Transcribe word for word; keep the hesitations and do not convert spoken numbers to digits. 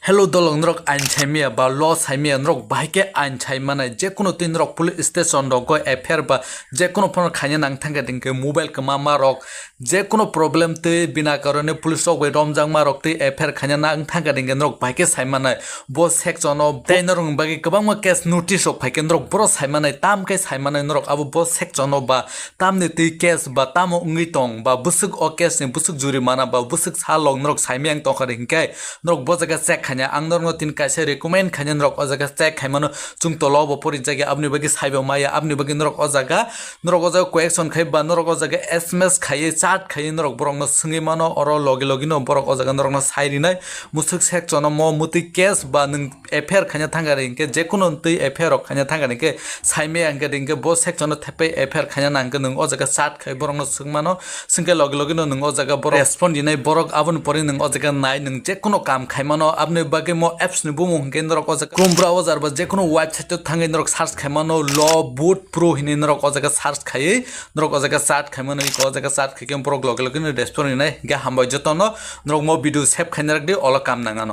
Hello dolok, norok ain saimaya ba lo saimaya, norok bahai khe ain sai manai. Jekunu twi norok police station rogo F I R ba jekunu phano khaina nang thangkha dingkhe mobile kwmama rok, jekunu problem twi bina karone police rok bai romjakma rok twi F I R khaina nang thangkha dingkhe norok bahai khe sai manai. Bo section o tei norokni bagwi kwbangma case notice rok phaikhe norok boro sai manai, tam khe sai manai norok abo bo section o ba tamni twi case ba tamo wngwi tong ba bwswk o case ni bwswk jurimana ba bwswk salok norok saimaya wng tongkha hinkhe norok bo jaga check khaina ang norokno tin kaisa recommend khaina norok o jaga check khaimano chwng tolo bo porijak ya aboni bagwi saibo maya aboni bagwi norok o jaga norok o jaga question khai ba norok o jaga S M S khaiwi chat khaiwi norok borokno swngwi mano oro logi logi no borok o jaga norokno sai rinai. Musuk section o mo mutwi case ba nwng F I R khaina thangkha hinkhe jekunu twi F I R rok khaina thangkha hinkhe saimaya hinkhe hinkhe bo section o thepai F I R khaina nangkhe nwng o jaga chat khai borokno swngmano swngkhe logi logi no nwng o jaga borok respond rinai borok aboni pore nwng o jaga nai nwng jekunu kam khaimano aboni bagwi mo apps ni bumung hinkhe norok o jaga Chrome browser ba jekunu website o thangwi norok search khaimano Law Boot Pro hinwi norok o jaga search khaiwi norok o jaga chat khaimano o jaga chat khaikhe borok logi logi no respond rinai hinkhe hambai jotono norok mo video save khaina rwdi olo kam nangano.